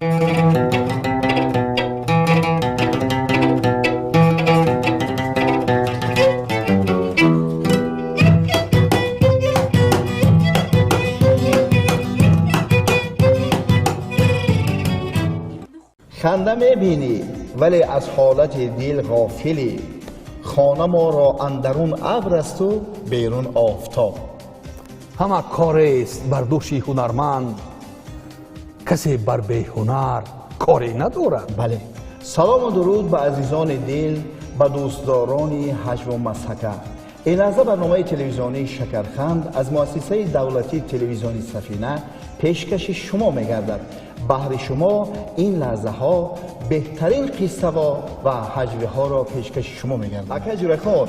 Ханда мебинӣ, вале аз ҳолати дил ғофилӣ. Хона моро андарун абр асту берун офтоб. Ҳама корест бар дӯши ҳунарманд, касе бар беҳунар коре надорад. Бале, салому дуруд ба азизони дил, ба дӯстдорони ҳаҷву масҳака. Ин лаҳза барномаи телевизионии Шакарханд аз муассисаи давлатии телевизиони Сафина пешкаши шумо мегардад. Баҳри шумо ин лаҳзаҳо беҳтарин қиссаҳо ва ҳаҷвиҳоро пешкаши шумо мегардад. Ака Ҷурахон,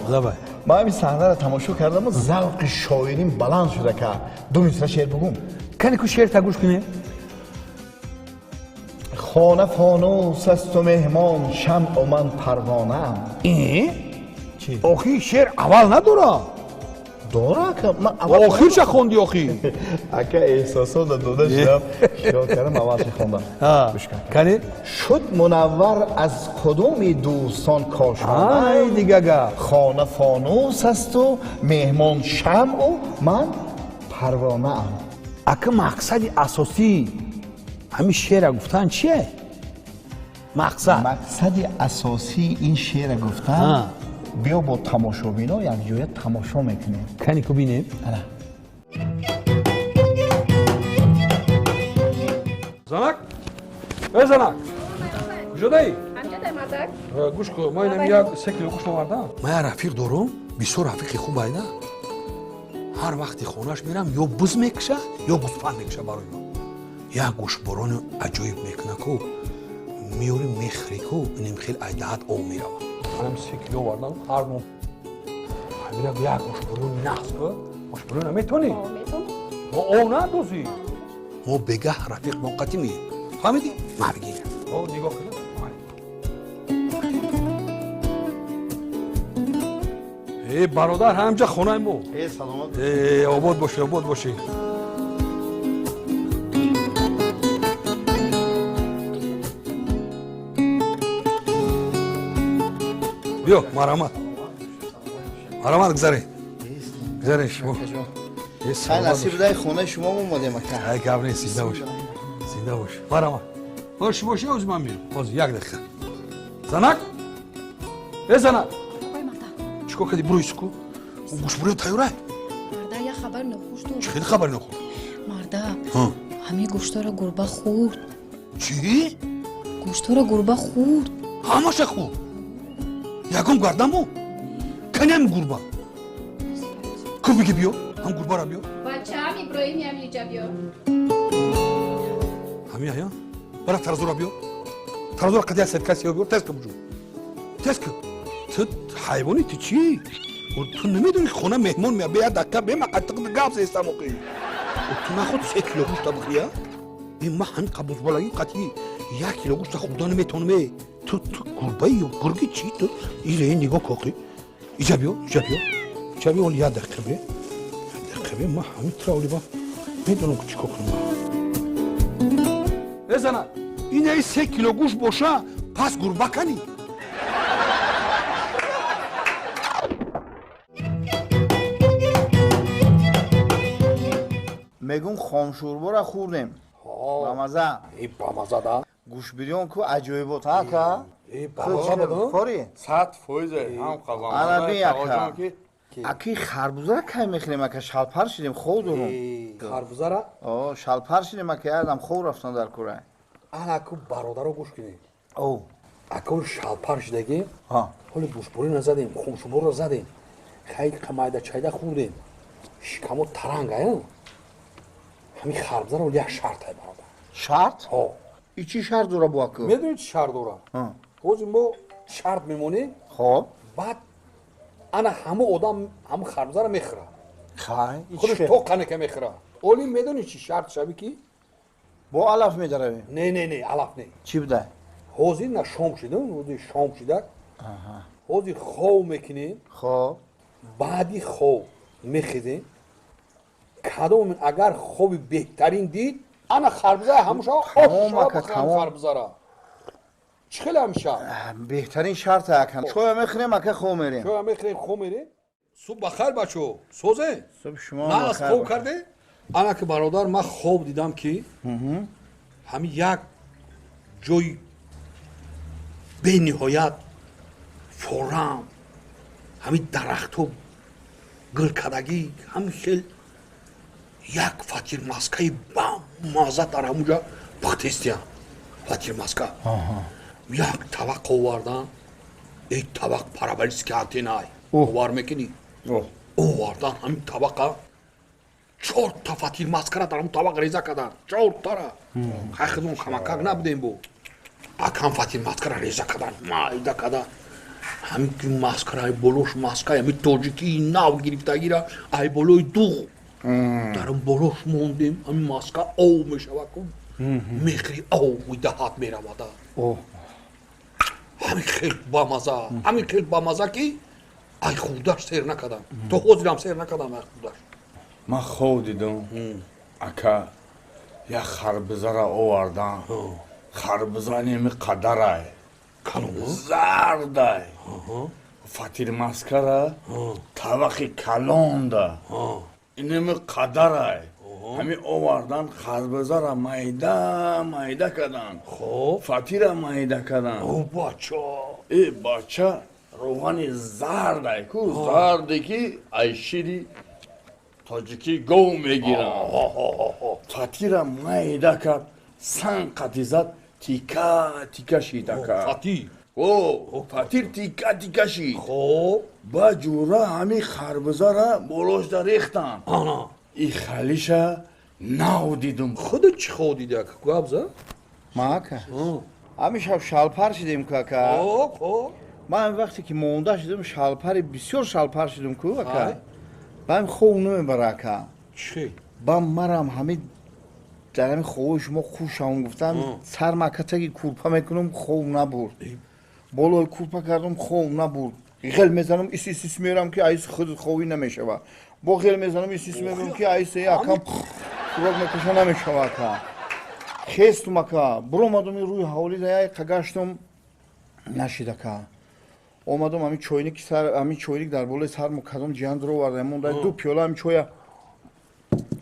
ман ҳамин саҳнаро тамошо кардаму завқи шоирин баланд шуда, ка ду мисра шеър бугум. Кане ку шеър та гӯш кунем. Хона фонус асту меҳмон шамъу ман парвонаам. Охи шеър аввал надорад. Дора, ака. Ман аввал охирша хонди охи. Ака, эҳсосот дода шудам, хиёл кардам аввалша хондам. Гӯш кун. Кане. Шуд мунаввар аз қудуми дӯстон кошона. Ай дига гап. Хона фонус асту меҳмон шамъу ман парвонаам. Ака, мақсади асосӣ ҳамин шеъра гуфтан чие? Мақсад? Мақсади асосии ин шеъра гуфтан, биё бо тамошобино якҷоя тамошо мекунем. Кани ку бинем. Занак, э занак, куҷодаӣ? Гӯш кун, ман инам як 3 кило гӯшт овардам. Ман як рафиқ дорум, бисёр рафиқи хуб айда. Ҳар вақти хонаш мерам, ё буз мекуша, ё гӯспанд мекуша барои ман. Як гӯштборони аҷоиб мекуна ку, меёри мехӯри ку, инем хел айдаҳат об меравад. Манам 3 кило овардам, ҳар мо ҳамира як гӯштборони нағз ку. Гӯштборони наметонӣ? Мо об надозӣ. Мо бегаҳ рафиқ моқатӣ меем, фаҳмидӣ? Ма бигир, нигоҳ кун. Э бародар, ҳамҷа хонаи мо. Э, саломат. Э, обод бошӣ, обод бошӣ. Биё, марҳамат, марҳамат, гузаред, гузаред шумо. Э, хай, насиб дай, хонаи шумо омадем, ака. Ай, гап нест, зинда бош, зинда бош, марҳамат. Бош, боши, ҳозир ман меём, ҳозир, як дақиқа. Занак, э занак, чикор кардӣ? Буро иску, гӯшбуриё тайёрай? Марда, як хабари нохуш дорам. Чӣ хели хабари нохуш? Марда, ҳамин гӯштҳоро гурба хӯрд. Чӣ? Гӯштҳоро гурба хӯрд. Ҳамаша хӯрд, ягон гардамо? Кани ҳамин гурба ку, биги, биё, ҳам гурбара биё. Бачаам Иброҳим, ҳамиҷа биё. Ҳамин ая, бара таразура биё, таразура қад як сетка сиё биё, тез ка, буҷу, тез ка. Ту ҳайвони, ту чӣ? Ту намедони, ки хона меҳмон меяд? Бе як дақиқа, бе ма қаттиқ гап зестам оқи. Ту наход 3 кило гӯшта бихӯрия? Ма ҳамин қабузболаги қатъи 1 кило гӯшта хӯрда наметавонам. Е, ту гурбаи ё гурги чӣ ту? Ире нигоҳ ко, оқи, иҷа биё, иҷа биё, иҷа биё, оли як дақиқа бе, як дақиқа бе. Ма ҳамин тура оли ба медонам, ки чӣ кор кунам. Э зана, инаи 3 кило гӯшт боша, пас гурба канӣ? Мегум, хомшӯрбора хӯрдем, бамаза. Э, бамаза да. Гӯшбирён ку аҷоибот, ака. Э, бамаза буд. Кори 100% ҳам. Ана бин, ака, аки, харбузара кай мехӯрем, ака? Шалпар шидем, хов дорум. Харбузара? О, шалпар шидем, ака, ядам хов рафтан дар кура. Ана ку, бародаро, гӯш кунед. О. Ака, шалпар шидагӣ, ҳоли гӯшбурӣ назадем, хомшӯрборо задем, хай қамайда чайда хӯрдем, шикамо таранг ая. Ҳамин харбузаро як шарт ай, бародар. Шарт? Ҳо. И чӣ шарт дора бу, ака? Медонӣ, чӣ шарт дора? Ҳозир мо шарт мемонем. Хоб. Баъд ана ҳама одам ҳама харбузаро мехӯрад. Хай. Худаш то қанека мехӯрад. Оли медонӣ, чӣ шарт шави ки? Бо алаф медаравем? Не, не, не, алаф не. Чӣ буда? Ҳозир на шом шидам, ҳозир шом шидак, ҳозир хов мекунем. Хоб. Баъди хов мехезем, кадом агар хоби беҳтарин дид. Ана харбуза ҳамуша Тамом, ака, тамом. Харбузара. Чӣ хеле ҳамиша? Беҳтарин шарт ака. Чоя мехӯрем ака, хоб мерем. Чоя мехӯрем, хоб мерем. Субҳ бахайр, бачо. Созе? Субҳ шумо Нағз бахайр. Хоб карде? Ана ки бародар, ман хоб дидам, ки ҳамин як ҷои бениҳоят форам, ҳамин дарахтҳо гулкардагӣ, ҳамин хел як фатирмаскаи бамаза дар ҳамунҷа пухтестиям. Фатирмаска як табақ овардан, эй, табақ параболический антенна й. Бовар мекунӣ? Овардан ҳамин табақа, чорта фатирмаскара дар ҳамун табақ реза кардан, чортара. Хайхидон камакак набудем, бу акам фатирмаскара реза кардан, майда кардан. Ҳамин маскара ай болош маска ҳамин тоҷикии нав гирифтагира ай болои дуғ дар он болош мондем. Ҳамин маска ов мешавад ку, мехӯри, ов даҳат меравада. Ҳамин хел бамаза, ҳамин хел бамаза, ки ай хурдаш сер накардам, то ҳозирам сер накардам ай хурдаш. Ман хоб дидам ака, як харбизара овардам. Харбиза неми қадарай, зардай. Фатирмаскара табақи калонда, инеми қадарай. Ҳамин овардан, харбизара майда майда кардан, фатира майда кардан. Бача! Э, бача, роғани зардай ку, зарде, ки ай шири тоҷикӣ гов мегиранд. Фатира майда кард, санг қати зад, тика тика шида кард. Фатир? О, фатир тика тика шид. Хоб. Ба ҷура ҳамин харбизара болошда рехтан. Ана. И халиша нав дидум. Худат чӣ хоб диди, ака, гап за. Ма ака, ҳамин шаб шалпар шидем ку ака. Хоб, хоб. Ман вақте ки монда шидам, шалпари бисёр шалпар шидам ку ака, баъд хоб намебара ака. Чӣ? Ба марам ҳамин дар ҳамин хобои шумо хушам гуфтам, сарма ака таги курпа мекунам, хоб набурд. Болои курпа кардам, хоб набурд. Ғел мезанам, ис ис ис мерам, ки айс худ ховӣ намешава. Бо ғел мезанам, ис ис мерам, ки айс акам хӯрок мекаша, намешава ака. Хестум ака, буромадум, рӯи ҳавлӣ да яй қагаштум, нашид ака. Омадам, ҳамин чойники сар, ҳамин чойник дар болои сармо кадом ҷиян дуровардам, монда, ду пиёла ҳамин чоя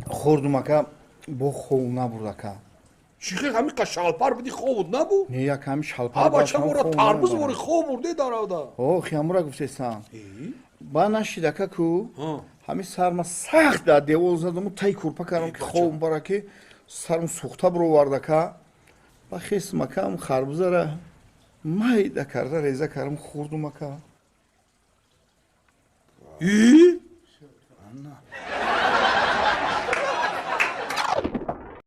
хӯрдум ака, бо хов набурд ака. Чӣ хел ҳамин қа шалпар буди, хобут набуд? Не, як ҳамин шалпар. Ҳа, бача, мора тарбуз вори хоб бурде даравда. О, хиамура гуфтесам. Ба нашид ака ку, ҳамин сарма сахт дар девол задаму тай курпа кардам, ки хоб бара, ки сарм сӯхта буровард ака. Ба хестум ака, ҳам харбузара майда карда реза кардам, хӯрдум ака. И?